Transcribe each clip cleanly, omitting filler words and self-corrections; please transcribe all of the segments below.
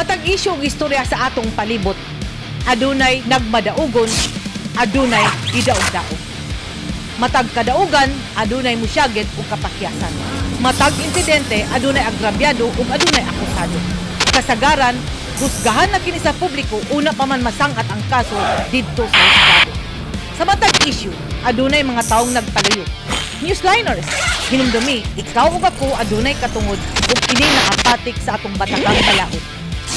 Matag isyu ug istorya sa atong palibot, adunay nagmadaugon, adunay gidaog-daog. Matag kadaugan, adunay musyagit ug kapakyasan. Matag insidente, adunay agrabyado ug adunay akusado. Kasagaran, husgahan na kini sa publiko una pa man masangat ang kaso didto sa husgado. Sa matag issue, adunay mga taong nagpalayo. Newsliners, hinumdumi, ikaw ug ako adunay katungod ug kini nakapatik sa atong batakang balaod.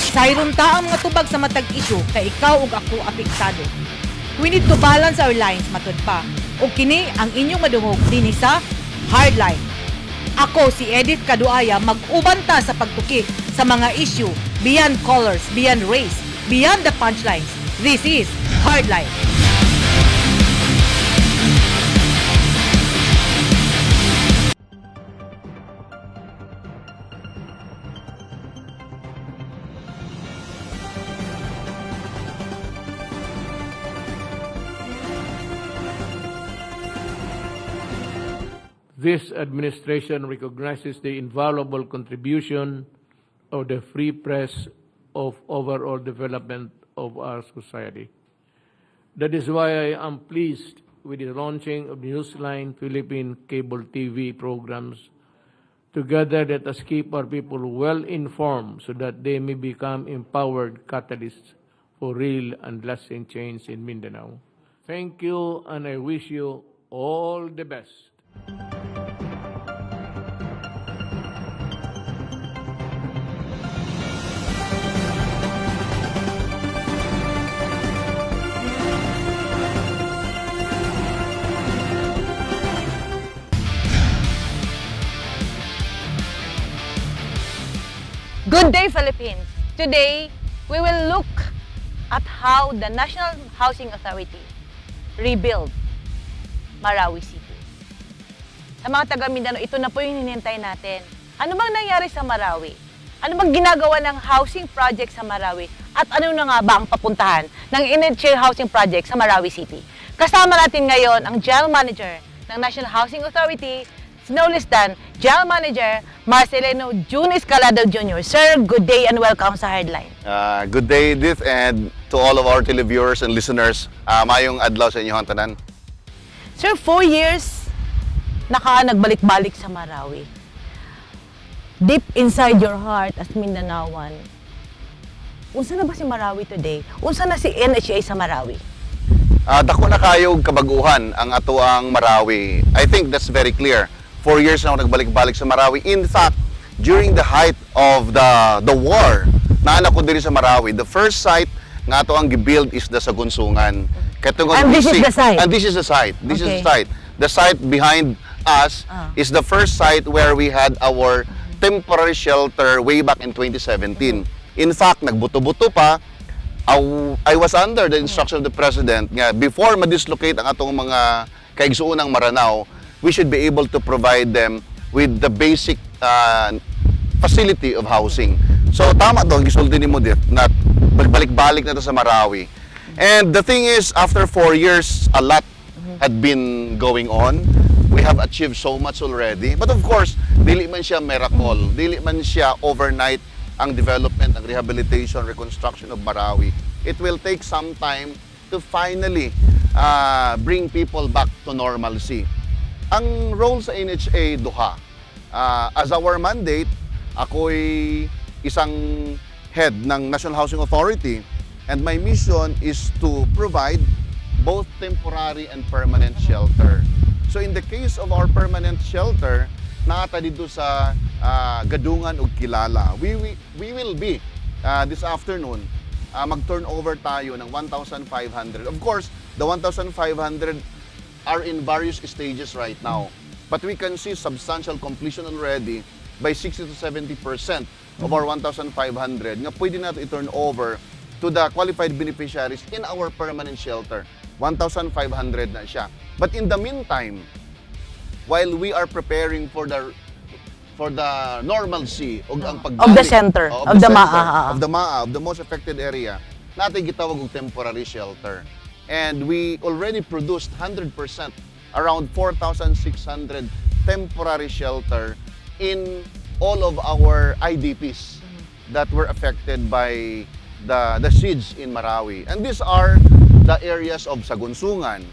Sayron ta ang mga tubag sa matag issue kay ikaw ug ako apektado. We need to balance our lines, matud pa. Ug kini ang inyong madungog dinhi sa Hardline. Ako si Edith Kaduaya, mag-uban ta sa pagtuki sa mga issue beyond colors, beyond race, beyond the punchlines. This is Hardline. This administration recognizes the invaluable contribution of the free press of overall development of our society. That is why I am pleased with the launching of Newsline Philippine Cable TV programs. Together, let us keep our people well informed so that they may become empowered catalysts for real and lasting change in Mindanao. Thank you, and I wish you all the best. Good day, Philippines! Today, we will look at how the National Housing Authority rebuild Marawi City. Sa mga taga Mindanao, ito na po yung hinihintay natin. Ano bang nangyari sa Marawi? Ano bang ginagawa ng housing project sa Marawi? At ano na nga ba ang papuntahan ng NHA Housing Project sa Marawi City? Kasama natin ngayon ang General Manager ng National Housing Authority, no less than General Manager Marcelino June Escalado Jr. Sir, good day and welcome sa Hardline. Good day, Edith, and to all of our televiewers and listeners. Maayong adlaw sa inyong tanan. Sir, 4 years naka nagbalik-balik sa Marawi. Deep inside your heart as Mindanaoan, unsa na ba si Marawi today? Unsa na si NHA sa Marawi? Dako na kayo og kabaguhan ang atoang Marawi. I think that's very clear. 4 years na ako nagbalik-balik sa Marawi. In fact, during the height of the war, naa na ko diri sa Marawi. The first site nga ato ang gibuild is the Sagunsungan. Kay tungod And this is we see- the site? And this is the site. This is the site. The site behind us is the first site where we had our temporary shelter way back in 2017. In fact, nagbuto-buto pa. I was under the instruction of the President nga before ma-dislocate ang atong mga kaigsuonang Maranao, we should be able to provide them with the basic facility of housing. So tama to, gisulti nimo, Dith, na magbalik-balik na to sa Marawi. And the thing is, after 4 years, a lot had been going on. We have achieved so much already. But of course, dili man siya miracle. Dili man siya overnight ang development, ang rehabilitation, reconstruction of Marawi. It will take some time to finally bring people back to normalcy. Ang role sa NHA, duha. As our mandate, ako'y isang head ng National Housing Authority and my mission is to provide both temporary and permanent shelter. So in the case of our permanent shelter, naa ta didto sa Gadungan ug Kilala. We will be this afternoon mag-turn over tayo ng 1,500. Of course, the 1,500 are in various stages right now. But we can see substantial completion already by 60 to 70% of our 1,500 nga pwede nato i-turn over to the qualified beneficiaries in our permanent shelter. 1,500 na siya. But in the meantime, while we are preparing for the normalcy ug ang pagbalik Of the center, Oh, of the center, MAA, ah. of the MAA, of the most affected area, naa tay gitawag og temporary shelter. And we already produced 100%, around 4,600 temporary shelter in all of our IDPs. that were affected by the siege in Marawi. And these are the areas of Sagunsungan,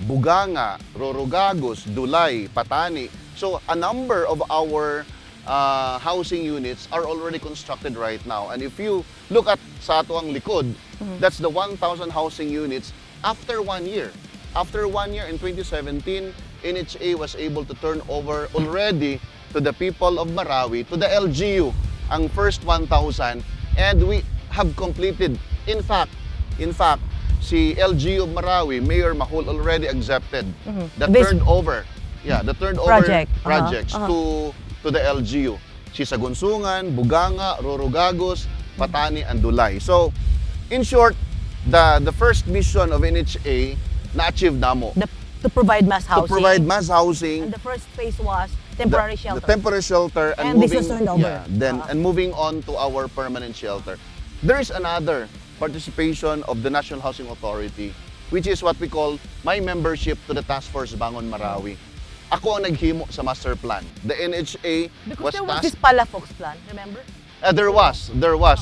Buganga, Rorogagos, Dulay, Patani. So a number of our housing units are already constructed right now. And if you look at sa atoang likod, that's the 1,000 housing units after one year. After one year in 2017, NHA was able to turn over already to the people of Marawi, to the LGU, ang first 1,000, and we have completed. In fact, si LGU of Marawi, Mayor Majul, already accepted the turnover. Yeah, the turnover Project. Projects to the LGU. Si Sagunsungan, Buganga, Rorogagos, Patani, and Dulay. So, in short, the first mission of NHA na-achieve namo. To provide mass To housing. provide mass housing. And the first phase was temporary shelter. The temporary shelter and, And this moving, was turned over. Yeah, then and moving on to our permanent shelter. There is another participation of the National Housing Authority, which is what we call my membership to the Task Force Bangon Marawi. Ako ang naghimo sa master plan. The NHA Because was there was tasked this Palafox plan, remember? There was,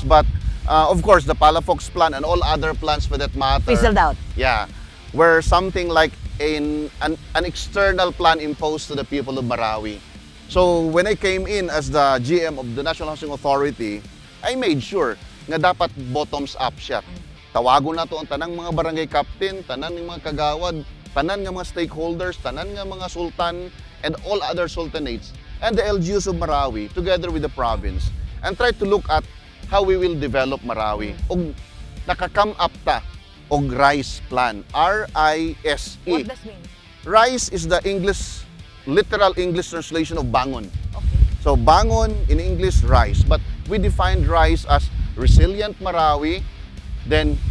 but of course, the Palafox plan and all other plans for that matter Fizzled out. Yeah, were something like an external plan imposed to the people of Marawi. So when I came in as the GM of the National Housing Authority, I made sure nga dapat bottoms up siya. Tawagon nato ang tanang mga barangay captain, tanan ng mga kagawad, tanan nga mga stakeholders, tanan nga mga sultan, and all other sultanates, and the LGUs of Marawi together with the province, and try to look at how we will develop Marawi. Og naka-come up ta og RISE plan. R-I-S-E. What does mean? RISE is the English, literal English translation of bangon. So bangon in English, rise. But we defined RISE as resilient Marawi, then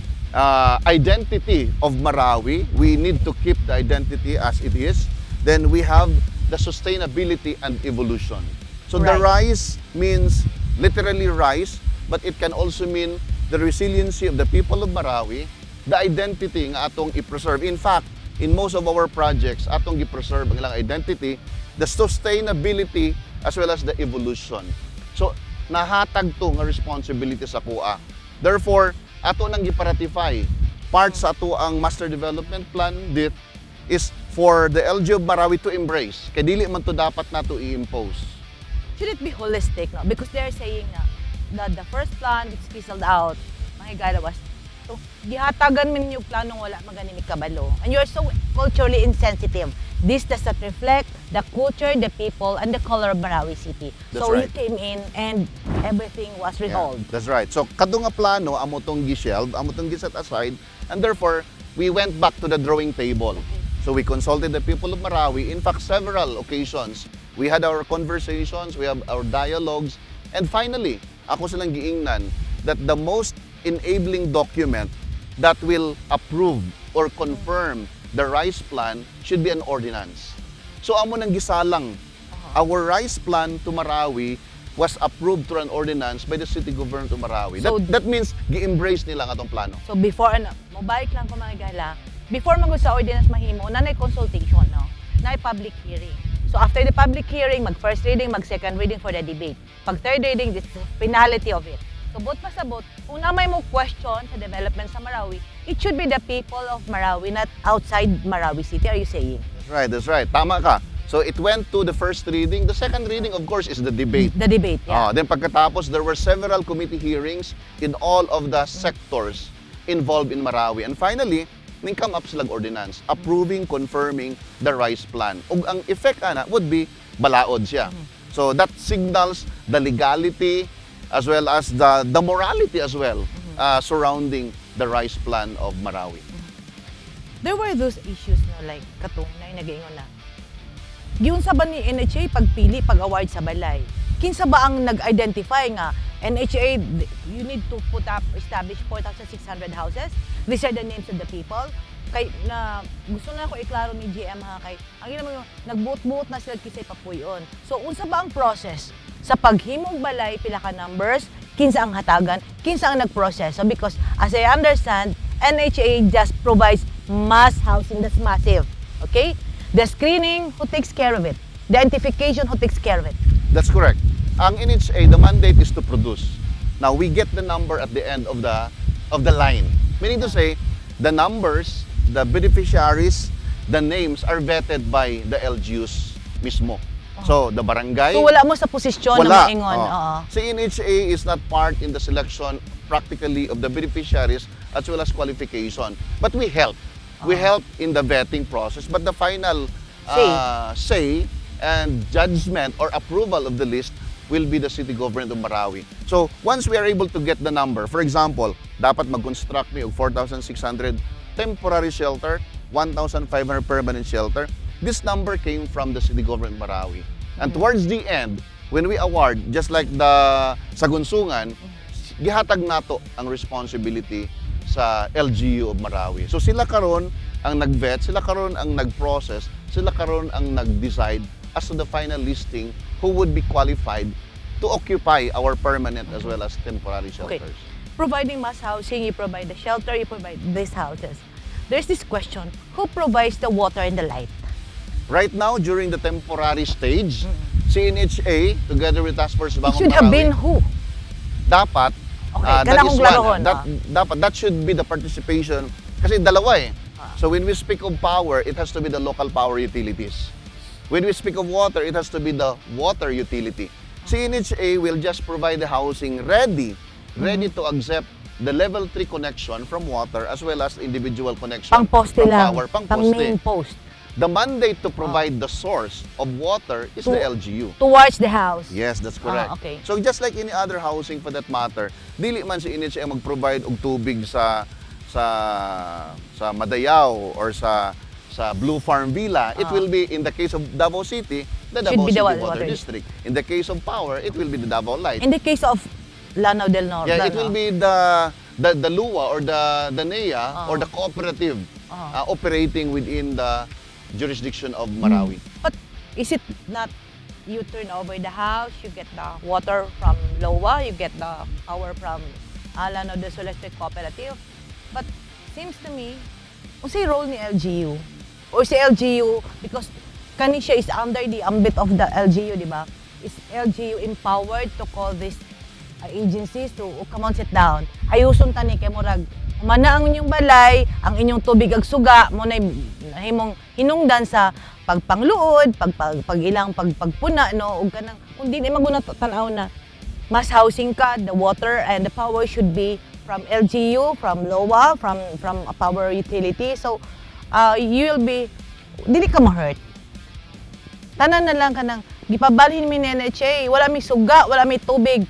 identity of Marawi. We need to keep the identity as it is. Then we have the sustainability and evolution. So the RISE means literally rise, but it can also mean the resiliency of the people of Marawi, the identity nga atong i-preserve. In fact, in most of our projects, atong i-preserve ang ilang identity, the sustainability as well as the evolution. So, nahatag to nga responsibility sa akoa. Therefore, ato nang giparatify. Part sa atoang Master Development Plan dit is for the LGU of Marawi to embrace. Kay dili man to dapat nato i-impose. Should it be holistic, no? Because they're saying na the first plan which fizzled out, mga higala, was so gihatagan man ninyo planong wala magani mi kabalo. And you're so culturally insensitive. This does not reflect the culture, the people, and the color of Marawi City. That's So you right. came in and everything was resolved. Yeah, that's right. So kadto nga plano amo tong gi-shelve, amo tong gi-set aside, and therefore we went back to the drawing table. So we consulted the people of Marawi. In fact, several occasions we had our conversations, we have our dialogues, and finally, ako silang giingnan that the most enabling document that will approve or confirm the RISE plan should be an ordinance. So amo nang gisalang. Our RISE plan to Marawi was approved through an ordinance by the city government of Marawi. That means gi-embrace nila ang atong plano. So before ano, mobalik lang ko, mga higala, before man gud sa ordinance mahimo, na consultation, no? Na public hearing. So after the public hearing, mag first reading, mag second reading for the debate. Pag third reading, this is the finality of it. So buot pasabot, kung naa may mo question sa development sa Marawi, it should be the people of Marawi, not outside Marawi City, are you saying? That's right, that's right. Tama ka. So it went to the first reading. The second reading, of course, is the debate. The debate, yeah. Ah, then pagkatapos, there were several committee hearings in all of the sectors involved in Marawi. And finally, ning come up sila ordinance approving, confirming the RISE plan. Ug ang effect ana would be balaod siya. So that signals the legality as well as the morality as well surrounding the RISE plan of Marawi. There were those issues, no, like katong na nagaingon na giunsa ba ni NHA pagpili, pag-award sa balay? Kinsa ba ang nag-identify nga NHA, you need to put up, establish 4,600 houses? These are the names of the people. Kay na gusto na ako iklaro ni GM ha, kay ang ina mo nagbuot-buot na sila kinsay papuyon. So unsa ba ang process sa paghimog balay, pila ka numbers, kinsa ang hatagan, kinsa ang nagproseso? Because as I understand, NHA just provides mass housing that's massive. Okay? The screening, who takes care of it? The identification, who takes care of it? That's correct. Ang NHA, the mandate is to produce. Now, we get the number at the end of the line. Meaning to say, the numbers, the beneficiaries, the names are vetted by the LGUs mismo. So, the barangay, So wala mo sa posisyon wala. na moingon. Oh. Oo. Si NHA is not part in the selection practically of the beneficiaries as well as qualification. But we help. We help in the vetting process. But the final say and judgment or approval of the list will be the city government of Marawi. So, once we are able to get the number, for example, dapat mag-construct mi og 4,600 temporary shelter, 1,500 permanent shelter. This number came from the city government of Marawi. And towards the end, when we award, just like the Sagunsungan, gihatag nato ang responsibility sa LGU of Marawi. So sila karon ang nag-vet, sila karon ang nag-process, sila karon ang nag-decide as to the final listing who would be qualified to occupy our permanent as well as temporary shelters. Providing mass housing, you provide the shelter, you provide these houses. There's this question, who provides the water and the light? Right now, during the temporary stage, CNHA, together with Task Force It Bangon should have Marawi, been who? Dapat Okay, that kana is akong one. klarohon, That, dapat that should be the participation kasi dalawa eh. So when we speak of power, it has to be the local power utilities. When we speak of water, it has to be the water utility. CNHA will just provide the housing ready to accept the level 3 connection from water as well as individual connection Pang poste from lang. power, pang Pang poste. main post. The mandate to provide the source of water is the LGU. Towards the house. Yes, that's correct. Ah, okay. So just like any other housing for that matter, dili man si NHA mag-provide og tubig sa Madayao or sa Blue Farm Villa. It will be, in the case of Davao City, the Should Davao be the City Water Water District. In the case of power, it will be the Davao Light. In the case of Lanao del Norte. Yeah, it will be the LUA or the NEA or the cooperative operating within the jurisdiction of Marawi. But is it not you turn over the house, you get the water from LOA, you get the power from Lanao del Sur Electric Cooperative? But seems to me, unsay role ni LGU? Or si LGU, because kani siya is under the ambit of the LGU, di ba? Is LGU empowered to call these agencies to, "Oh, come on, sit down. Ayuson ta ni kay murag humana ang inyong balay, ang inyong tubig ag suga mo na himong hinungdan sa pagpangluod, pag ilang pagpuna, no?" Ug kanang kung dili maguna tan-aw na mass housing ka, the water and the power should be from LGU, from LOA, from a power utility. So you will be dili ka ma-hurt. Tanan na lang kanang gipabalhin mi ni NHA, wala mi suga, wala mi tubig.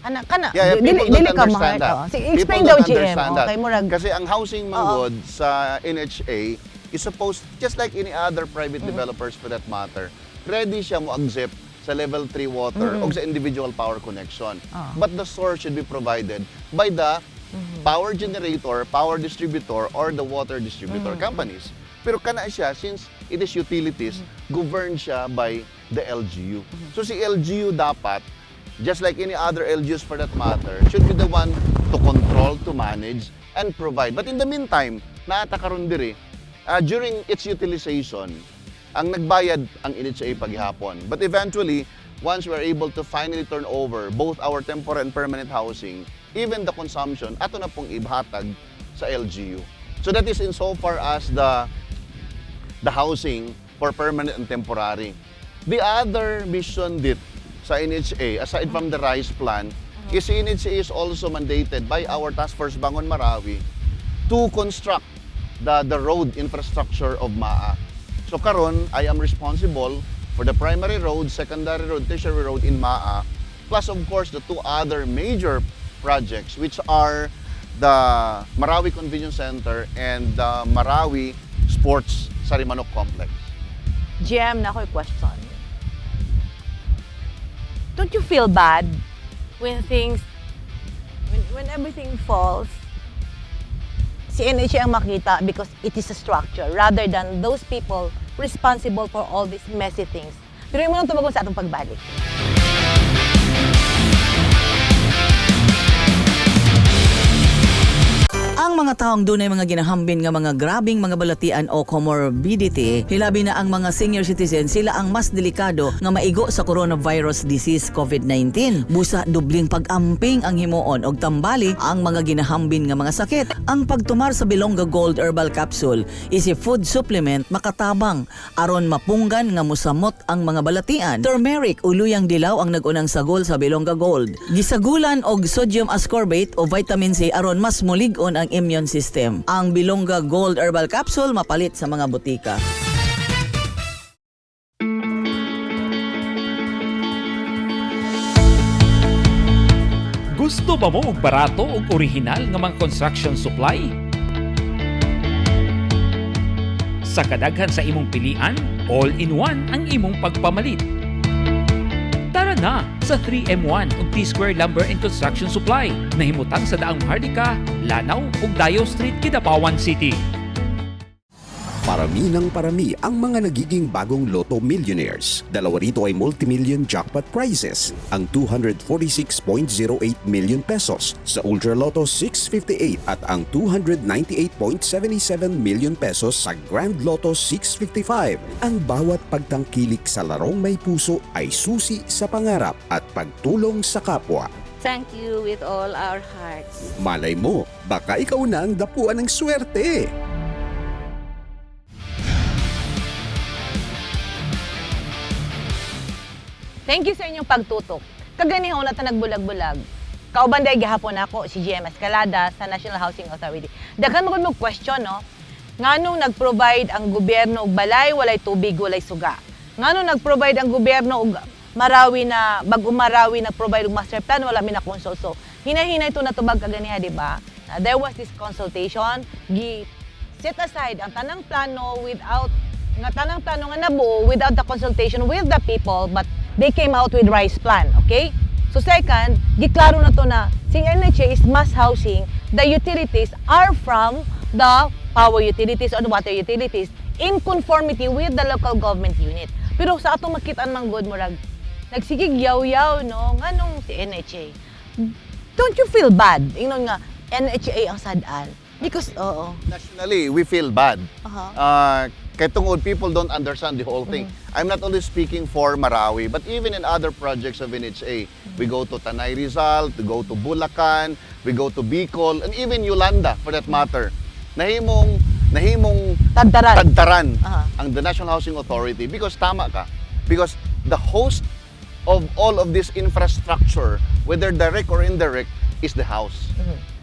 Ana kana Yeah, dili people don't dili ka understand ma-hurt. that. Oo. Sige, People explain don't daw, GM. understand that. Okay, murag Kasi ang housing manggod sa NHA is supposed, just like any other private developers for that matter, ready siya mo accept sa level 3 water o sa individual power connection. But the source should be provided by the power generator, power distributor, or the water distributor companies. Pero kana siya, since it is utilities, governed siya by the LGU. So si LGU dapat, just like any other LGUs for that matter, should be the one to control, to manage, and provide. But in the meantime, naa ta karon diri, during its utilization, ang nagbayad ang NHA paghihapon. But eventually, once we are able to finally turn over both our temporary and permanent housing, even the consumption, ato na pong ihatag sa LGU. So that is insofar as the housing for permanent and temporary. The other mission dit sa NHA, aside from the RISE plan, is NHA is also mandated by our Task Force Bangon Marawi to construct the road infrastructure of MAA. So karon, I am responsible for the primary road, secondary road, tertiary road in MAA, plus of course the two other major projects, which are the Marawi Convention Center and the Marawi Sports Sarimanok Complex. GM, naa ko'y question. Don't you feel bad when everything falls, si NHA ang makita because it is a structure rather than those people responsible for all these messy things? Pero imo nang tubagon sa atong pagbalik. Ang Ang mga taong dunay mga ginahambin nga mga grabing mga balatian o comorbidity, hilabi na ang mga senior citizen, sila ang mas delikado nga maigo sa coronavirus disease COVID-19. Busa dubling pag-amping ang himuon og tambali ang mga ginahambin nga mga sakit. Ang pagtumar sa Bilongga Gold Herbal Capsule is a food supplement makatabang aron mapunggan nga musamot ang mga balatian. Turmeric o luyang dilaw ang nagunang sagol sa Bilongga Gold. Gisagulan og sodium ascorbate o vitamin C aron mas mulig-on ang immune system. Ang Bilongga Gold Herbal Capsule mapalit sa mga butika. Gusto ba mo og barato ug orihinal nga mga construction supply? Sa kadaghan sa imong pilian, all-in-one ang imong pagpamalit. Tara na sa 3M1 ug T-Square Lumber and Construction Supply nahimutang sa Daang Maharlika, Lanao ug Dayo Street, Kidapawan City. Parami ng parami ang mga nagiging bagong Lotto millionaires. Dalawa rito ay multimillion jackpot prizes, ang 246.08 million pesos sa Ultra Lotto 658 at ang 298.77 million pesos sa Grand Lotto 655. Ang bawat pagtangkilik sa larong may puso ay susi sa pangarap at pagtulong sa kapwa. Thank you with all our hearts. Malay mo, baka ikaw na ang dapuan ng swerte. Thank you sa inyong pagtutok. Kaganihon na ta nagbulag-bulag. Kauban day gihapon ako si GM Escalada sa National Housing Authority. Daghan mo mo question, no? Nganong nag-provide ang gobyerno og balay, walay tubig, walay suga? Nganong nag-provide ang gobyerno og Marawi na bag-o Marawi nag-provide og master plan, wala mi na consult. So, hinay-hinay to natubag kaganiha, di ba? There was this consultation, gi set aside ang tanang plano without nga tanang plano nga nabuo without the consultation with the people, but they came out with rice plan, okay? So second, giklaro na to na si NHA is mass housing, the utilities are from the power utilities or the water utilities in conformity with the local government unit. Pero sa atong makit-an man gud, murag nagsigig yaw-yaw, no, nganong si NHA? Don't you feel bad? Ingnon nga NHA ang sad-an. Because oo. Nationally, we feel bad. Kay tungod people don't understand the whole thing. I'm not only speaking for Marawi, but even in other projects of NHA. We go to Tanay Rizal, we go to Bulacan, we go to Bicol, and even Yolanda for that matter. Nahimong Tadtaran. Tadtaran ang the National Housing Authority because tama ka. Because the host of all of this infrastructure, whether direct or indirect, is the house.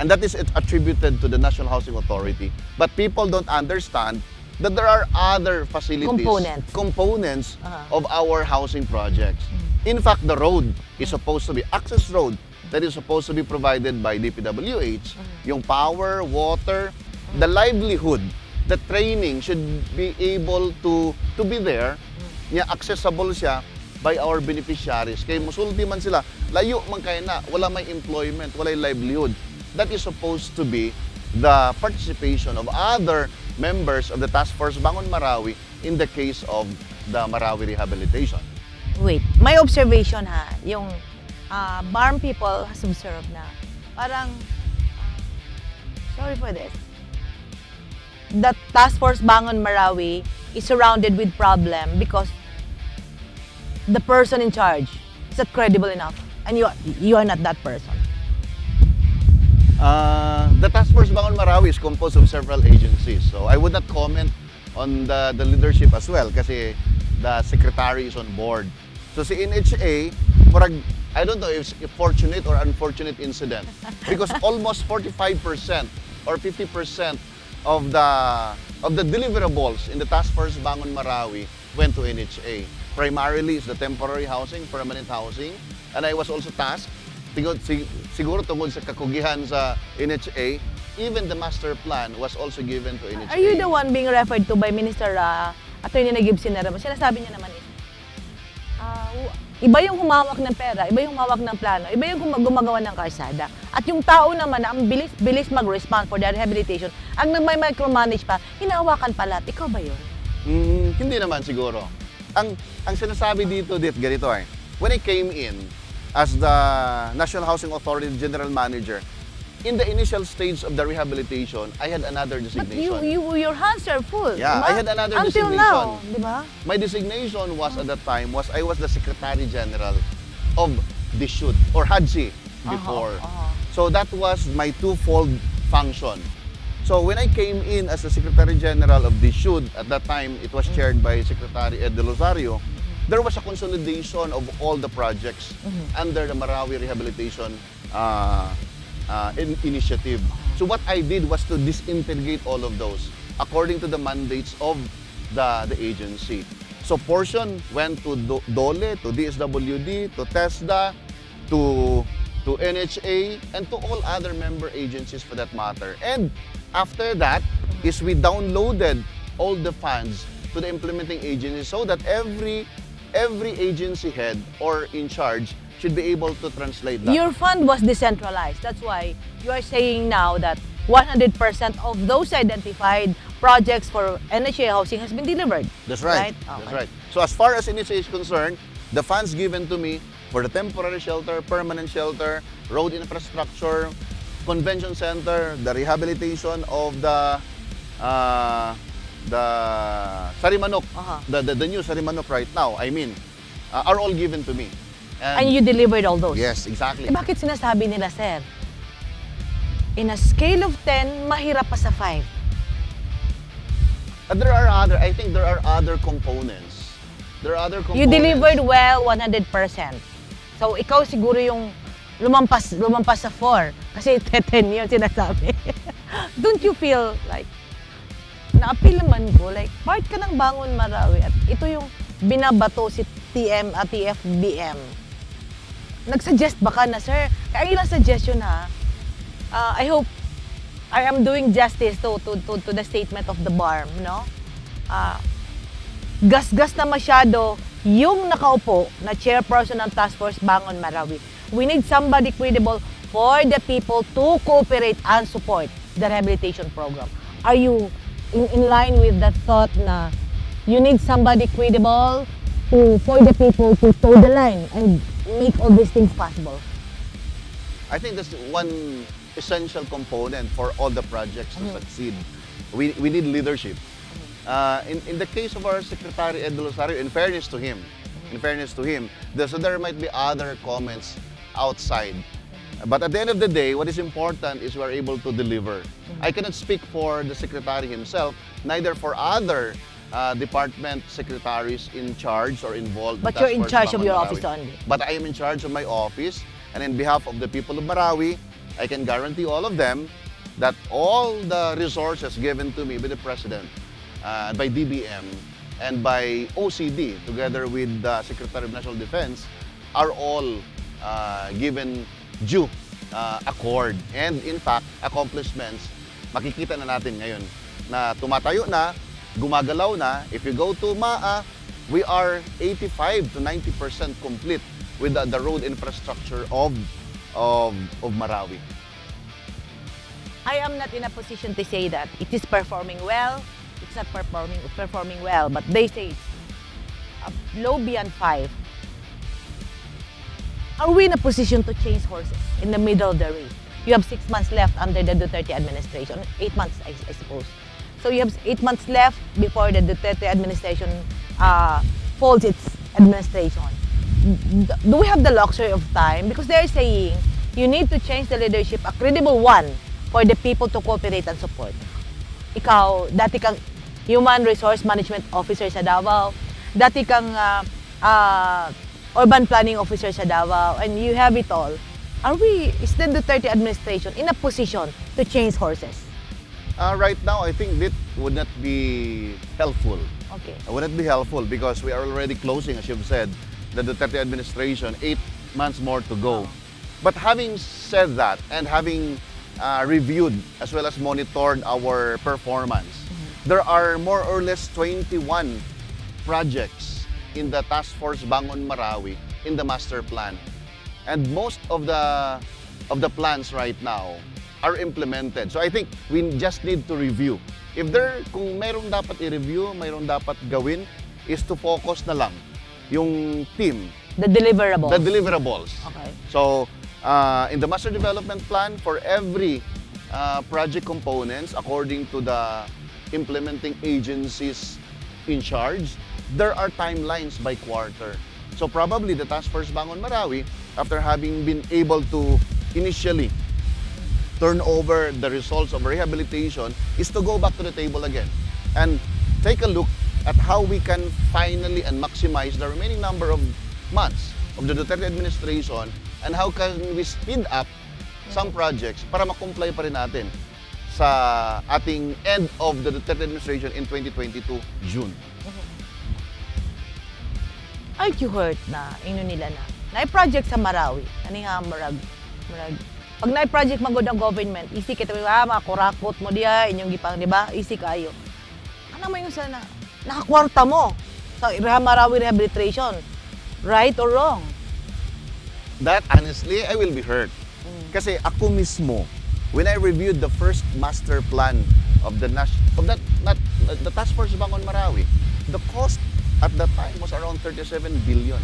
And that is attributed to the National Housing Authority. But people don't understand that there are other facilities, Components. Components of our housing projects. In fact, the road is supposed to be access road that is supposed to be provided by DPWH. Yung power, water, the livelihood, the training should be able to be there. Nya accessible siya by our beneficiaries. Kay musulti man sila, layo man kay na, wala may employment, walay livelihood. That is supposed to be the participation of other members of the Task Force Bangon Marawi in the case of the Marawi rehabilitation. Wait, my observation ha, yung BARMM people has observed na parang, sorry for this, the Task Force Bangon Marawi is surrounded with problem because the person in charge is not credible enough and you are not that person. The Task Force Bangon Marawi is composed of several agencies. So I would not comment on the leadership as well kasi the secretary is on board. So si NHA, murag, I don't know if it's a fortunate or unfortunate incident because almost 45% or 50% of the deliverables in the Task Force Bangon Marawi went to NHA. Primarily is the temporary housing, permanent housing, and I was also tasked siguro tungod sa kakugihan sa NHA, even the master plan was also given to NHA. Are you the one being referred to by Minister Attorney Naguib Sinera? Sinasabi niya naman is, iba yung humawak ng pera, iba yung humawak ng plano, iba yung gumagawa ng kalsada. At yung tao naman na ang bilis-bilis mag-respond for the rehabilitation, ang nagmay-micromanage pa, hinahawakan pala. Ikaw ba yun? Hindi naman siguro. Ang sinasabi dito, dit, ganito eh. When I came in as the National Housing Authority General Manager, In the initial stage of the rehabilitation, I had another But designation. Your hands are full. Yeah, di ba? I had another Until designation. now, di ba? My designation was at that time was I was the Secretary General of DHSUD or HADSI before. So that was my twofold function. So when I came in as the Secretary General of DHSUD, at that time it was chaired by Secretary Ed Del Rosario, there was a consolidation of all the projects under the Marawi Rehabilitation Initiative. So what I did was to disintegrate all of those according to the mandates of the agency. So portion went to DOLE, to DSWD, to TESDA, to NHA, and to all other member agencies for that matter. And after that is we downloaded all the funds to the implementing agency so that every agency head or in charge should be able to translate that. Your fund was decentralized. That's why you are saying now that 100% of those identified projects for NHA housing has been delivered. That's right. That's right. So as far as NHA is concerned, the funds given to me for the temporary shelter, permanent shelter, road infrastructure, convention center, the rehabilitation of the Sarimanok, the new Sarimanok right now, I mean, are all given to me. And you delivered all those? Yes, exactly. Eh bakit sinasabi nila, sir? In a scale of 10, mahirap pa sa 5. There are other, I think there are other components. There are other You components. delivered well 100%. So ikaw siguro yung lumampas sa 4 kasi 10 yun sinasabi. Don't you feel like na-appeal naman ko, like part ka ng Bangon Marawi at ito yung binabato si TM at TFBM? Nag-suggest ba ka na, sir? Kaya ang ilang suggestion ha, I hope I am doing justice to the statement of the BARMM, no? Gasgas na masyado yung nakaupo na chairperson ng Task Force Bangon Marawi. We need somebody credible for the people to cooperate and support the rehabilitation program. Are you in line with that thought na you need somebody credible to for the people to toe the line and make all these things possible? I think that's one essential component for all the projects to succeed. We need leadership. In the case of our Secretary Ed Del Rosario, in fairness to him, in fairness to him, so there might be other comments outside. But at the end of the day, what is important is we're able to deliver. I cannot speak for the Secretary himself, neither for other department secretaries in charge or involved in But you're Task in Force charge of Bangon your Marawi. Office only. But I am in charge of my office, and in behalf of the people of Marawi, I can guarantee all of them that all the resources given to me by the President, by DBM, and by OCD, together with the Secretary of National Defense, are all given due accord. And in fact, accomplishments, makikita na natin ngayon na tumatayo na, gumagalaw na. If you go to MAA, we are 85 to 90% complete with the road infrastructure of Marawi. I am not in a position to say that it is performing well, it's not performing well, but they say it's low beyond 5. Are we in a position to change horses in the middle of the race? You have 6 months left under the Duterte administration, 8 months, I suppose. So you have 8 months left before the Duterte administration folds its administration. Do we have the luxury of time? Because they're saying you need to change the leadership, a credible one, for the people to cooperate and support. Ikaw, dati kang Human Resource Management Officer sa Davao, dati kang Urban Planning Officer sa Davao, and you have it all. Is the Duterte administration in a position to change horses? Right now, I think that would not be helpful. It would not be helpful because we are already closing, as you've said, the Duterte administration, 8 months more to go. But having said that, and having reviewed as well as monitored our performance, there are more or less 21 projects in the Task Force Bangon Marawi in the master plan. And most of the plans right now are implemented. So I think we just need to review. If there kung merong dapat i-review, mayroong dapat gawin is to focus na lang yung team, The deliverables. The deliverables. Okay. So In the master development plan, for every project components, according to the implementing agencies in charge, there are timelines by quarter. So probably the Task Force Bangon Marawi, after having been able to initially turn over the results of rehabilitation, is to go back to the table again and take a look at how we can finally and maximize the remaining number of months of the Duterte administration and how can we speed up some projects para ma-comply pa rin natin sa ating end of the Duterte administration in 2022 June. Aren't you hurt na ino nila na na project sa Marawi? Ani nga murag pag na project magod ang government, easy kita, mga kurakot mo diha inyong gipang, di ba? Easy kayo. Ano mo yung sana nakakwarta mo sa Marawi rehabilitation, right or wrong? That, honestly, I will be hurt. Kasi ako mismo, when I reviewed the first master plan of the of that not the Task Force Bangon Marawi, the cost at that time was around 37 billion.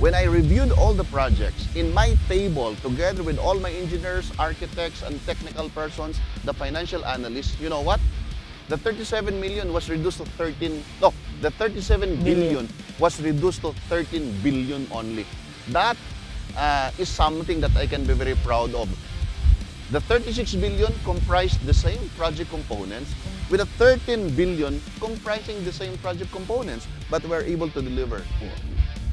When I reviewed all the projects in my table together with all my engineers, architects, and technical persons, the financial analysts, you know what? The 37 million was reduced to 13, no, the 37 billion was reduced to 13 billion only. That is something that I can be very proud of. The 36 billion comprised the same project components with the 13 billion comprising the same project components, but we're able to deliver.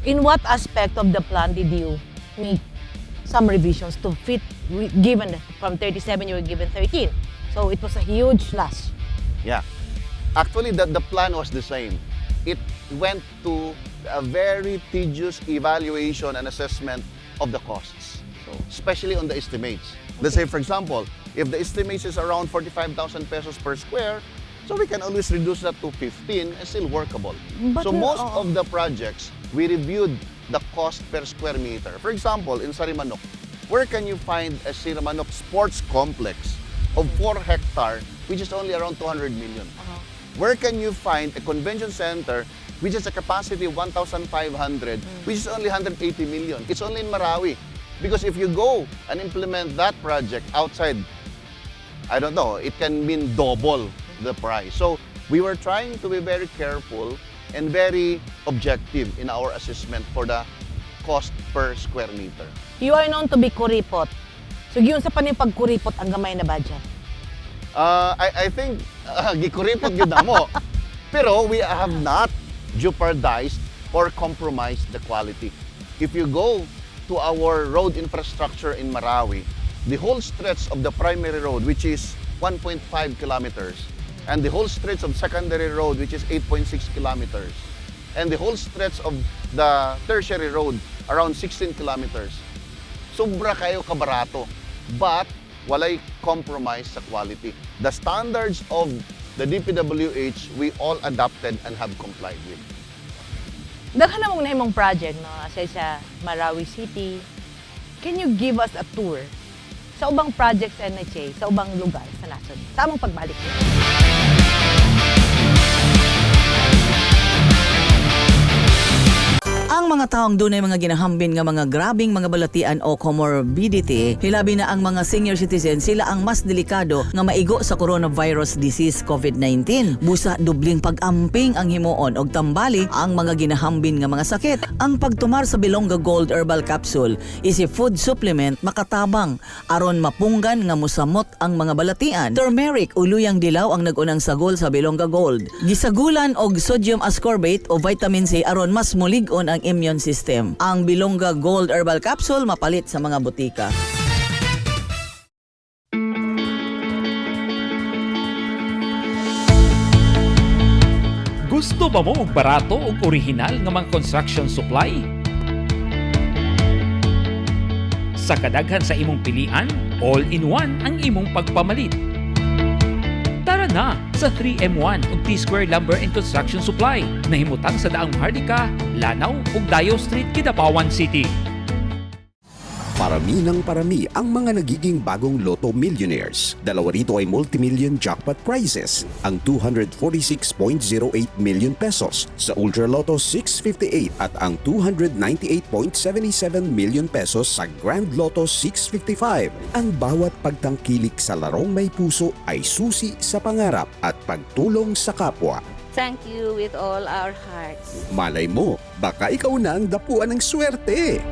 In what aspect of the plan did you make some revisions to fit, given from 37 you were given 13? So it was a huge slash. Yeah. Actually, the plan was the same. It went to a very tedious evaluation and assessment of the costs, especially on the estimates. Let's say, for example, if the estimates is around 45,000 pesos per square, so we can always reduce that to 15 and still workable. But So most oo. Of the projects, we reviewed the cost per square meter. For example, in Sarimanok, where can you find a Sarimanok sports complex of 4 hectare, which is only around 200 million? Where can you find a convention center which has a capacity of 1,500, which is only 180 million? It's only in Marawi. Because if you go and implement that project outside, I don't know, it can mean double the price. So we were trying to be very careful and very objective in our assessment for the cost per square meter. You are known to be kuripot. So giunsa pa ning pagkuripot ang gamay na budget? I think gikuripot gyud namo. Pero we have not jeopardized or compromised the quality. If you go to our road infrastructure in Marawi, the whole stretch of the primary road, which is 1.5 kilometers, and the whole stretch of secondary road, which is 8.6 kilometers, and the whole stretch of the tertiary road, around 16 kilometers, sobra kayo kabarato. But walay compromise sa quality. The standards of the DPWH, we all adopted and have complied with. Daghan na mong nahimong project, no, aside sa Marawi City. Can you give us a tour sa ubang projects sa NHA, sa ubang lugar sa nasod? Sa among pagbalik? Ang mga taong dunay mga ginahambin nga mga grabing mga balatian o comorbidity, hilabi na ang mga senior citizen, sila ang mas delikado nga maigo sa coronavirus disease COVID-19. Busa dubling pag-amping ang himuon og tambali ang mga ginahambin nga mga sakit. Ang pagtumar sa Bilongga Gold Herbal Capsule is a food supplement makatabang aron mapunggan nga musamot ang mga balatian. Turmeric o luyang dilaw ang nag-unang sagol sa Bilongga Gold. Gisagulan og sodium ascorbate o vitamin C aron mas mulig-on ang immune system. Ang Bilongga Gold Herbal Capsule mapalit sa mga botika. Gusto ba mo og barato ug orihinal nga mga construction supply? Sa kadaghan sa imong pilian, all-in-one ang imong pagpamalit. Tara na sa 3M1 ug T-Square Lumber and Construction Supply. Nahimutang sa Daang Maharlika, Lanao ug Dayo Street, Kidapawan City. Parami ng parami ang mga nagiging bagong Lotto millionaires. Dalawa rito ay multimillion jackpot prizes, ang 246.08 million pesos sa Ultra Lotto 658 at ang 298.77 million pesos sa Grand Lotto 655. Ang bawat pagtangkilik sa larong may puso ay susi sa pangarap at pagtulong sa kapwa. Thank you with all our hearts. Malay mo, baka ikaw na ang dapuan ng swerte.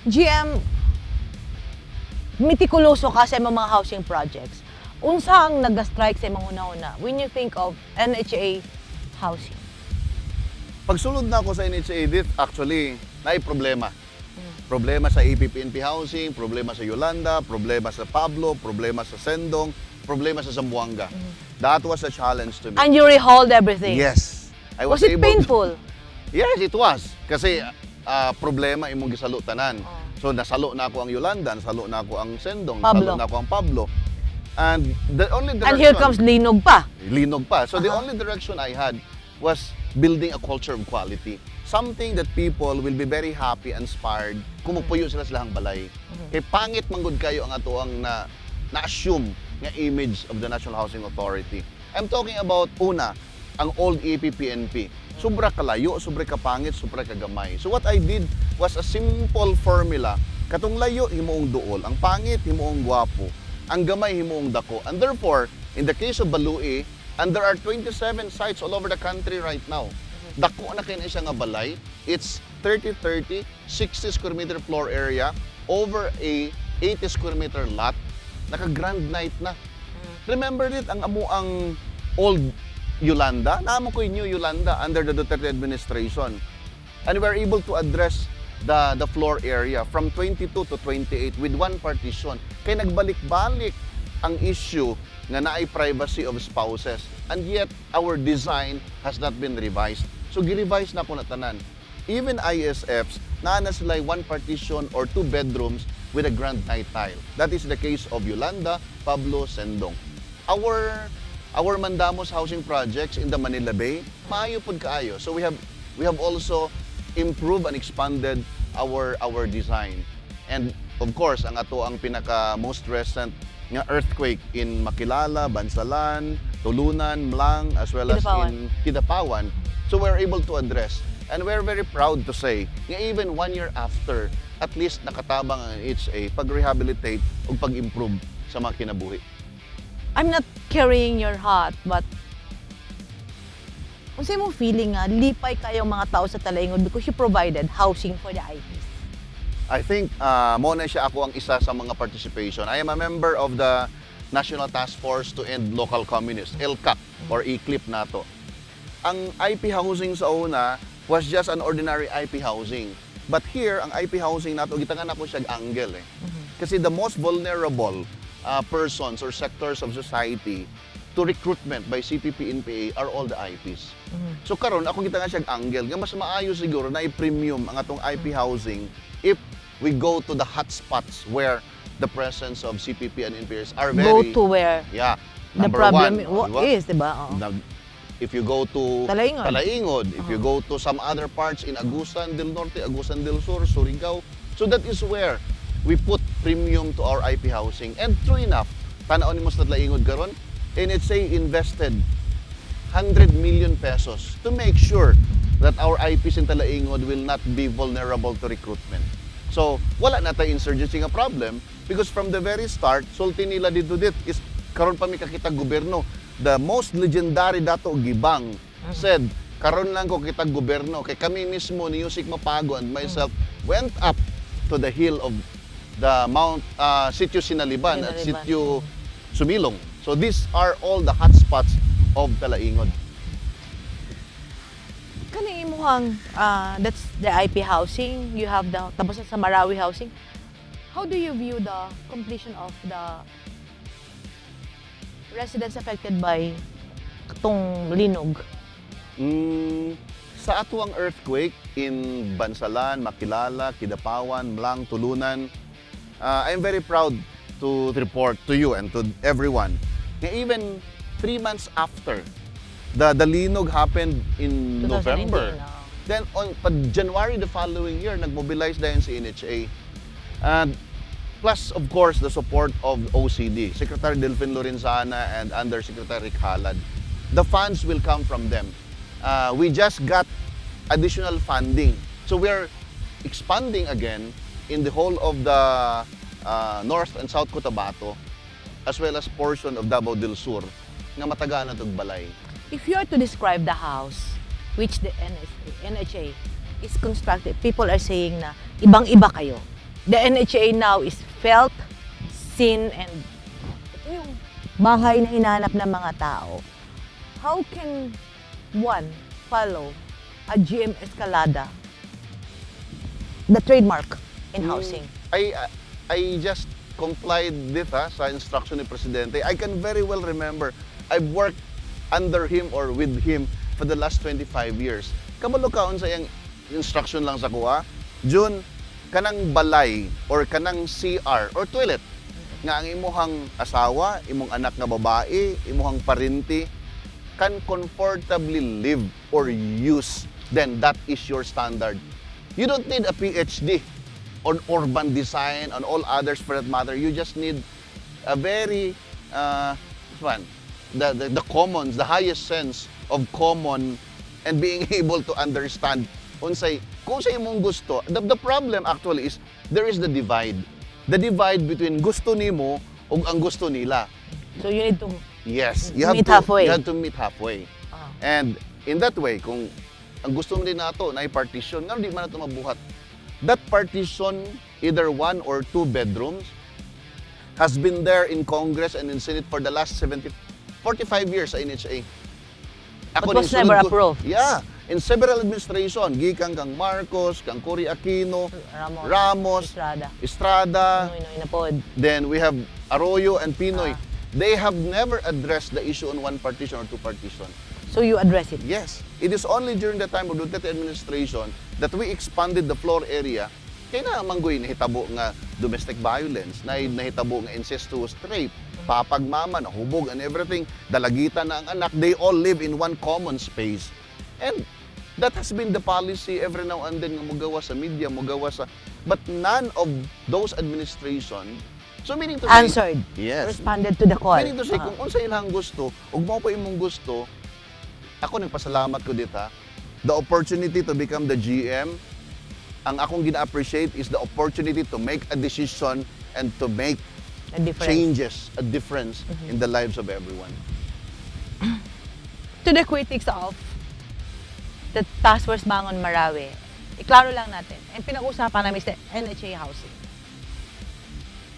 GM, mitikuloso ka sa imong mga housing projects. Unsa ang nag-strike sa imong una-una when you think of NHA housing? Pagsulod na ako sa NHA, dit, actually, naay problema. Problema sa APPNP housing, problema sa Yolanda, problema sa Pablo, problema sa Sendong, problema sa Zamboanga. That was a challenge to me. And you rehauled everything. Yes. I Was it able to- painful? Yes, it was. Kasi problema imong gisalo tanan. So nasalo na ako ang Yolanda, nasalo na ako ang Sendong, Pablo. nasalo na ako ang Pablo. And the only direction And here comes linog pa. Linog pa. So the only direction I had was building a culture of quality. Something that people will be very happy and inspired kung mupuyo sila sa ilahang balay. Kay pangit manggod kayo ang atoang na na-assume nga image of the National Housing Authority. I'm talking about, una, ang old E APPNP. Sobra kalayo, sobra kapangit, sobra kagamay. So what I did was a simple formula. Katong layo, himuong duol. Ang pangit, himuong gwapo. Ang gamay, himuong dako. And therefore, in the case of Balui, and there are 27 sites all over the country right now. Dako na kaayo na siya nga balay. It's 30-30, 60 square meter floor area over a 80 square meter lot. Naka-grand night na. Remember it, ang amo ang old Yolanda, naa man koy new Yolanda under the Duterte administration. And we were able to address the floor area from 22 to 28 with one partition. Kay nagbalik-balik ang issue nga naay privacy of spouses. And yet, our design has not been revised. So, gi-revise nako na tanan. Even ISFs, naa na sila one partition or two bedrooms with a grand night tile. That is the case of Yolanda, Pablo, Sendong. Our Mandamos housing projects in the Manila Bay, maayo pud kaayo. So we have also improved and expanded our design. And of course, ang ato ang pinaka most recent nga earthquake in Makilala, Bansalan, Tulunan, M'lang, as well as Kidapawan. In Kidapawan. So we're able to address. And we're very proud to say nga even one year after, at least nakatabang ang NHA pag-rehabilitate o pag-improve sa mga kinabuhi. I'm not carrying your heart, but unsay mo feeling nga lipay kayo mga tao sa Talaingod because you provided housing for the IPs? I think mo na siya ako ang isa sa mga participation. I am a member of the National Task Force to End Local Communists, ELCAC or ECLIP nato. Ang IP housing sa una was just an ordinary IP housing. But here, ang IP housing nato, gitangan nako siya angle eh. Kasi the most vulnerable persons or sectors of society to recruitment by CPP NPA are all the IPs. So karon ako gitangan siya angle nga mas maayo siguro na i-premium ang atong IP housing if we go to the hot spots where the presence of CPP and NPAs are Go very to where the number problem one, di ba? Is, di ba? Oo. If you go to Talaingod. Talaingod, if you go to some other parts in Agusan del Norte, Agusan del Sur, Surigao. So that is where we put premium to our IP housing. And true enough, tan-aw nimo sa Talaingod karon, NHA invested 100 million pesos to make sure that our IPs in Talaingod will not be vulnerable to recruitment. So, wala na tayo insurgency nga problem because from the very start, sulti nila dito dit is karon pa mi kakita gobyerno. The most legendary Dato Gibang said, "Karon lang ko kita gobyerno kay kami mismo ni Usec Mapago and myself went up to the hill of the Mount Sitio Sinaliban at Sinaliban. Sitio Sumilong." So these are all the hotspots of Talaingod. Kani imuhang that's the IP housing, you have the tapos sa Marawi housing. How do you view the completion of the residents affected by katong linog? Sa atuang earthquake in Bansalan, Makilala, Kidapawan, M'lang, Tulunan, I'm very proud to report to you and to everyone na even 3 months after The Linog happened in 2019, November. Oo. Then on pa January the following year, nagmobilize dayon si NHA. And plus, of course, the support of OCD, Secretary Delfin Lorenzana and Undersecretary Khalad. The funds will come from them. We just got additional funding. So we are expanding again in the whole of the North and South Cotabato as well as portion of Davao del Sur nga matagaan na tog balay. If you are to describe the house which the NSA, NHA is constructed, people are saying na ibang-iba kayo. The NHA now is felt, seen, and ito yung bahay na hinahanap ng mga tao. How can one follow a GM Escalada, the trademark in housing? I just complied with ha, sa instruction ni Presidente. I can very well remember, I've worked under him or with him for the last 25 years. Kabalo ka sa iyang instruction lang sa kuha. June, kanang balay or kanang CR or toilet nga ang imuhang asawa, imong anak nga babae, imuhang parinti can comfortably live or use, then that is your standard. You don't need a PhD on urban design, on all others for that matter. You just need a very, this one, the commons, the highest sense of common and being able to understand unsay kung sa imong gusto. The problem actually is there is the divide. The divide between gusto nimo ug ang gusto nila. So you need to Yes, you have meet to halfway. You have to meet halfway. And in that way, kung ang gusto mo din nato na partition, nga di man nato mabuhat. That partition, either one or two bedrooms, has been there in Congress and in Senate for the last 70, 45 years sa NHA. But was ning never sulod approved. Yeah. In several administration, gikan kang Marcos, kang Cory Aquino, Ramos, Ramos, Estrada. Estrada, Noynoy na pod. then we have Arroyo and PNoy. They have never addressed the issue on one partition or two partition. So you address it. Yes, it is only during the time of Duterte administration that we expanded the floor area kay na manggoy nahitabo nga domestic violence, na nahitabo nga incestuous rape, papag mama nahubog and everything, dalagitan na ang anak, they all live in one common space. And that has been the policy every now and then nga mugawa sa media, mugawa sa, but none of those administration. So meaning to say, Answered. Yes. Responded to the call. Meaning to say, kung unsa ilang gusto, ug mao pa imong gusto, ako nagpasalamat ko dita. The opportunity to become the GM, ang akong gina-appreciate is the opportunity to make a decision and to make A difference. Changes, a difference in the lives of everyone. To the critics of the Task Force Bangon Marawi, iklaro lang natin, ang pinag-usapan namin is the NHA housing.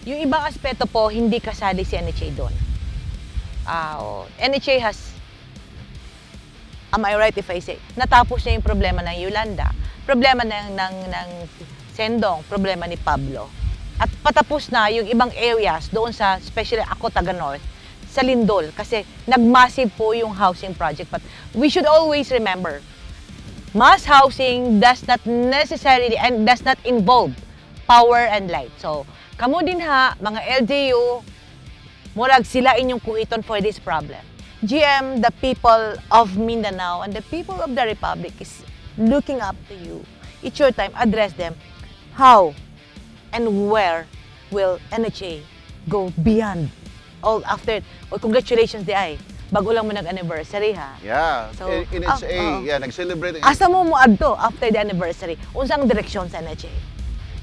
Yung ibang aspeto po, hindi kasali si NHA doon. Ah, oh, NHA has, am I right if I say, natapos na yung problema ng Yolanda, problema ng Sendong, problema ni Pablo. At patapos na yung ibang areas doon sa, especially ako taga North, sa Lindol kasi nag-massive po yung housing project. But we should always remember, mass housing does not necessarily and does not involve power and light. So, kamo din ha, mga LGU, murag sila inyong kuiton for this problem. GM, the people of Mindanao and the people of the Republic is looking up to you. It's your time. Address them. How and where will NHA go beyond all after? Oh, congratulations diay. Bago lang mo nag-anniversary ha. Yeah, So, NHA, ah, oo. Yeah, nag-celebrate. Asa mo mo adto after the anniversary? Unsang direksyon sa NHA?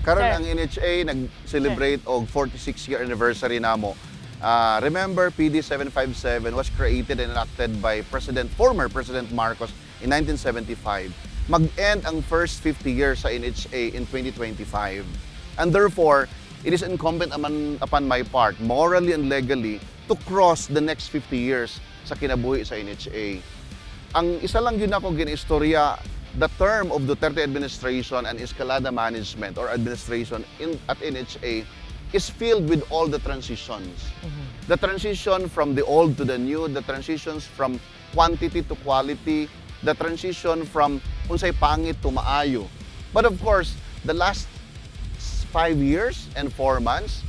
Karon Sir. ang NHA nag-celebrate og 46 year anniversary namo. Ah, remember, PD 757 was created and enacted by President former President Marcos in 1975. Mag-end ang first 50 years sa NHA in 2025. And therefore, it is incumbent upon my part, morally and legally, to cross the next 50 years sa kinabuhi sa NHA. Ang isa lang yun ako ginaistorya, the term of Duterte administration and Escalada management or administration at NHA is filled with all the transitions. The transition from the old to the new, the transitions from quantity to quality, the transition from unsay pangit to maayo. But of course, the last 5 years and 4 months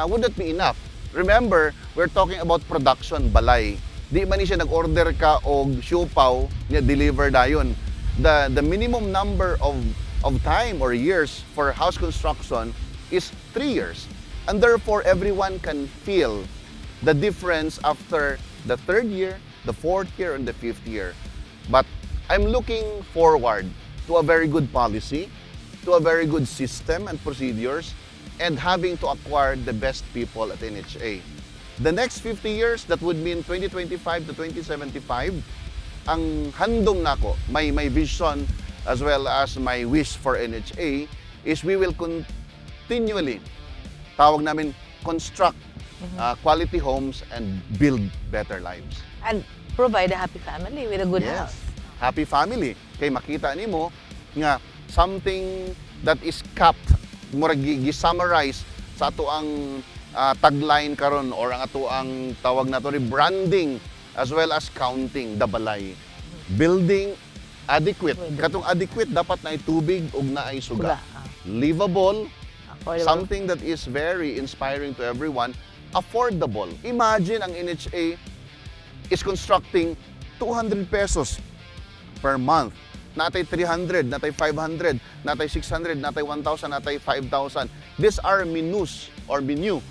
would not be enough. Remember, we're talking about production, balay. Di man ni siya nag-order ka og siopao niya, deliver dayon. The minimum number of time or years for house construction is 3 years. And therefore everyone can feel the difference after the third year, the fourth year, and the fifth year. But I'm looking forward to a very good policy, to a very good system and procedures, and having to acquire the best people at NHA. The next 50 years, that would mean 2025 to 2075, ang handom nako, my vision as well as my wish for NHA is we will continually, tawag namin, construct quality homes and build better lives. And provide a happy family with a good house. Happy family. Kay makita nimo nga something that is capped, murag gi-summarize sa ato ang tagline karon or ang ato ang tawag nato branding as well as counting the balay. Building adequate. Katong adequate, dapat naay tubig ug naay suga. Suga, ah. Livable, Affordable. Something that is very inspiring to everyone, affordable. Imagine ang NHA is constructing 200 pesos per month. Naa tay 300, naa tay 500, naa tay 600, naa tay 1,000, naa tay 5,000. These are menus or menu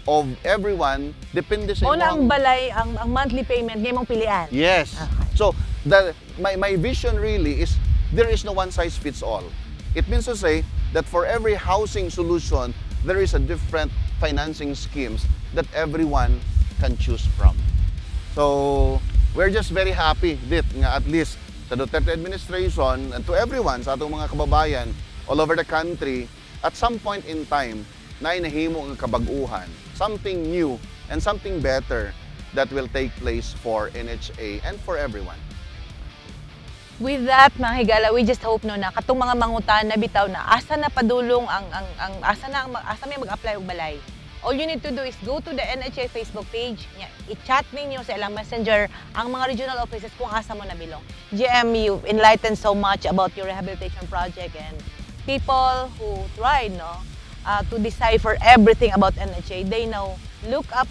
of everyone, depende sa Mao na ang imong- balay, ang monthly payment nga imong pilian. Yes. So the my my vision really is there is no one size fits all. It means to say that for every housing solution, there is a different financing schemes that everyone can choose from. So, we're just very happy dit nga at least sa Duterte administration and to everyone sa atong mga kababayan all over the country, at some point in time na nahimo ang kabag-uhan, something new and something better that will take place for NHA and for everyone. With that, mga higala, we just hope, no, na katong mga mangutana bitaw na asa na padulong ang asa na ang asa may mag-apply og balay. All you need to do is go to the NHA Facebook page, nya, i-chat ninyo sa ilang messenger ang mga regional offices kung asa mo nabilong. GM, you enlightened so much about your rehabilitation project, and people who tried, no, to decipher everything about NHA, they now look up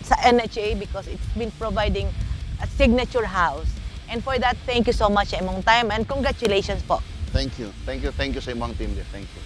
sa NHA because it's been providing a signature house. And for that, thank you so much sa imong time and congratulations po. Thank you. Thank you. Thank you sa imong team. Thank you.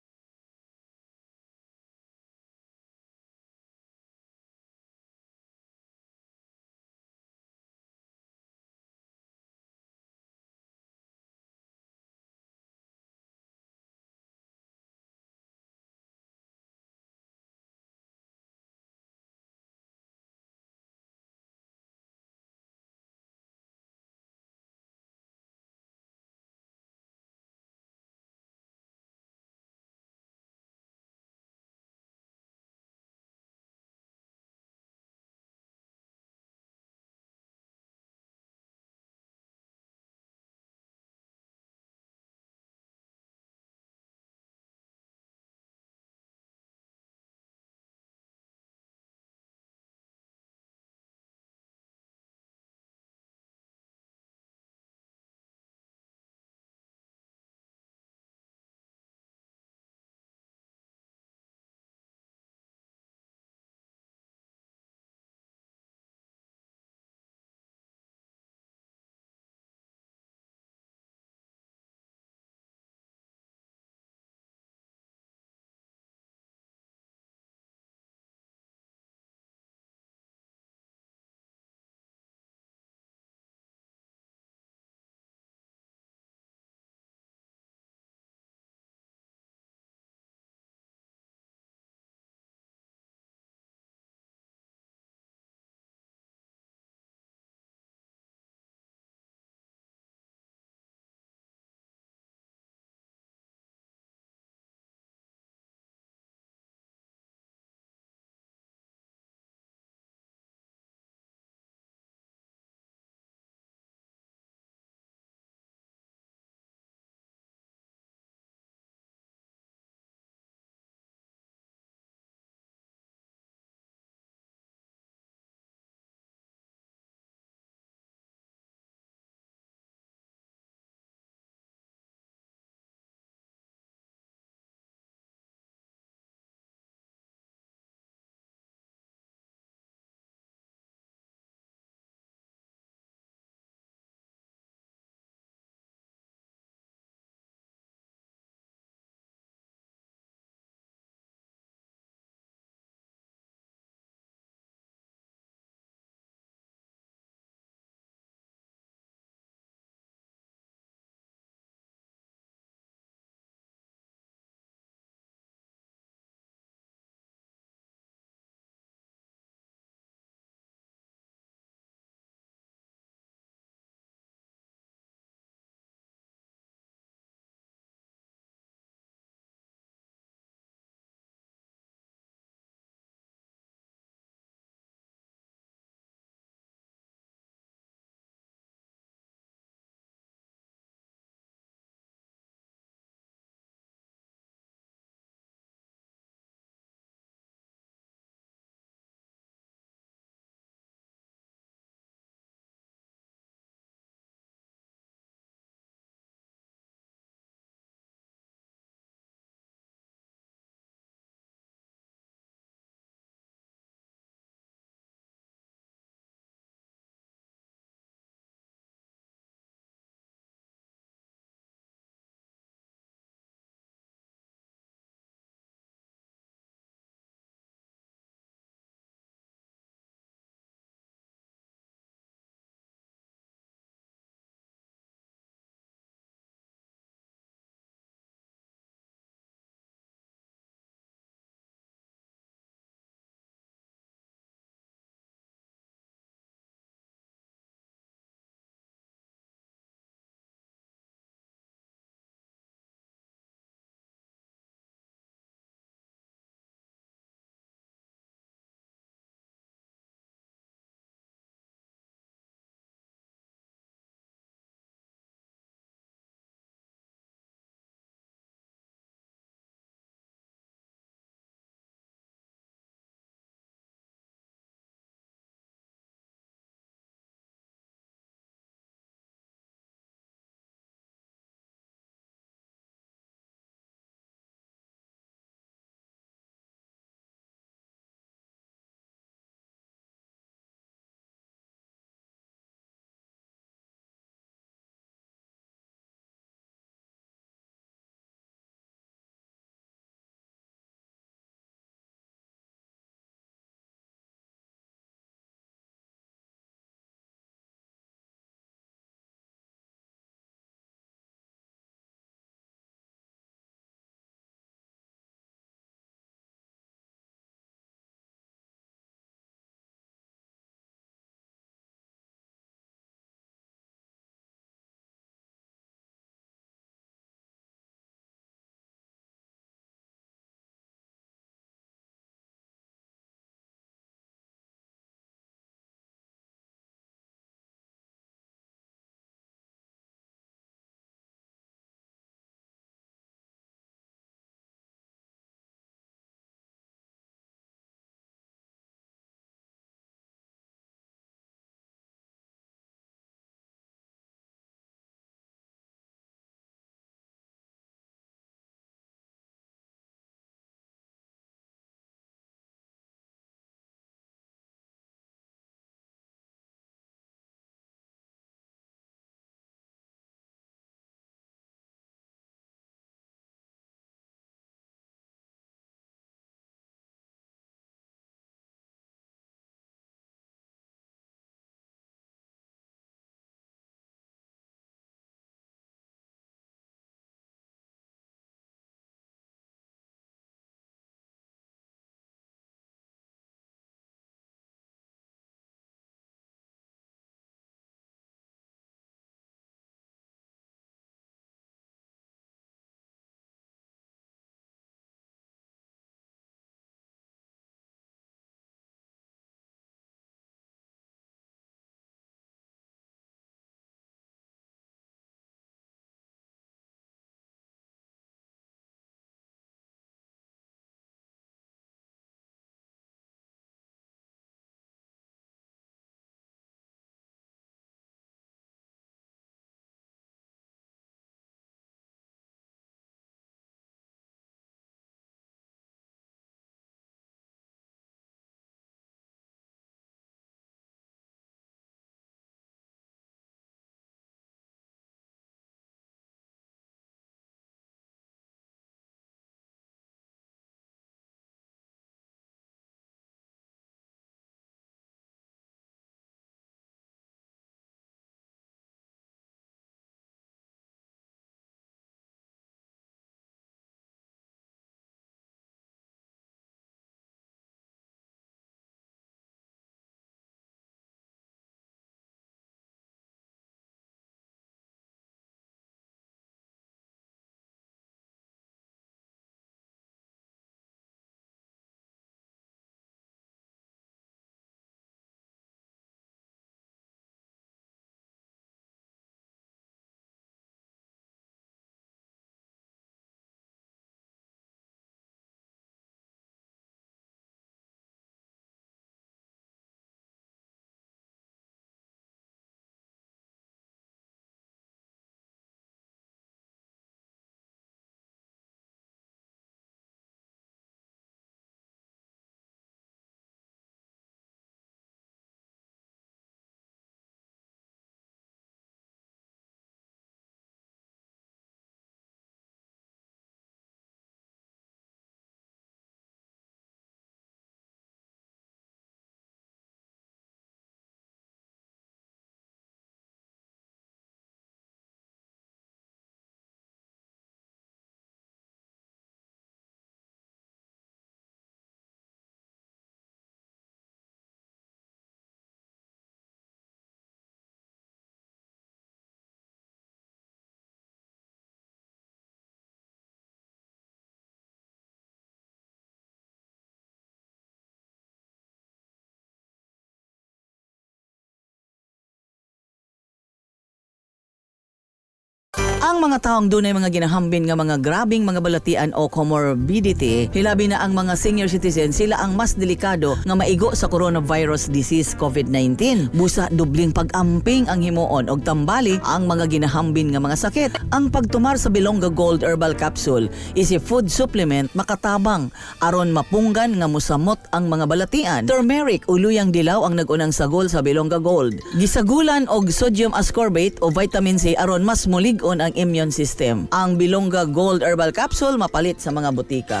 Ang mga taong dunay mga ginahambin nga mga grabing mga balatian o comorbidity, hilabi na ang mga senior citizen, sila ang mas delikado nga maigo sa coronavirus disease COVID-19. Busa dubling pag-amping ang himuon og tambali ang mga ginahambin nga mga sakit. Ang pagtumar sa Bilongga Gold Herbal Capsule is a food supplement makatabang aron mapunggan nga musamot ang mga balatian. Turmeric o luyang dilaw ang nagunang sagol sa Bilongga Gold. Gisagulan og sodium ascorbate o vitamin C aron mas mulig-on ang immune system. Ang Bilongga Gold Herbal Capsule mapalit sa mga butika.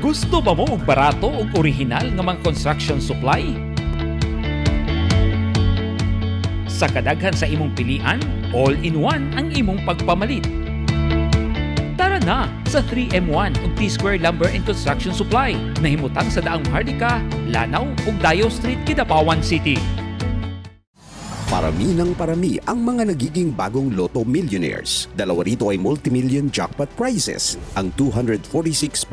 Gusto ba mo og barato ug orihinal nga mga construction supply? Sa kadaghan sa imong pilian, all-in-one ang imong pagpamalit. Tara na sa 3M1 ug T-Square Lumber and Construction Supply. Nahimutang sa Daang Maharlika, Lanao ug Dayo Street, Kidapawan City. Parami ng parami ang mga nagiging bagong Lotto millionaires. Dalawa rito ay multimillion jackpot prizes, ang 246.08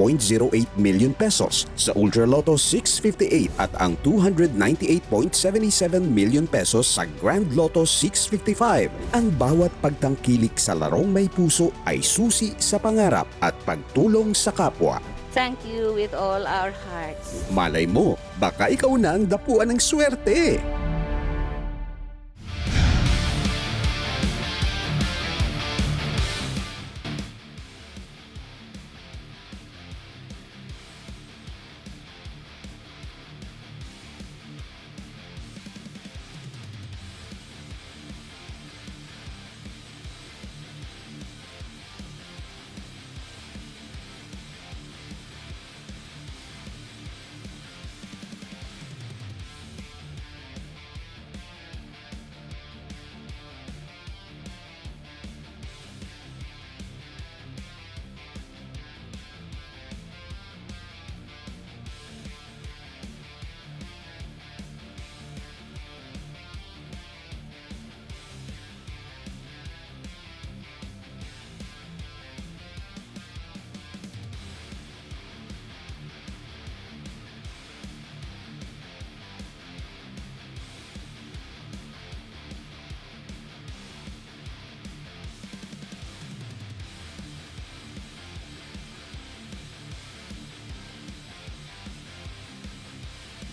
million pesos sa Ultra Lotto 658 at ang 298.77 million pesos sa Grand Lotto 655. Ang bawat pagtangkilik sa larong may puso ay susi sa pangarap at pagtulong sa kapwa. Thank you with all our hearts. Malay mo, baka ikaw na ang dapuan ng swerte.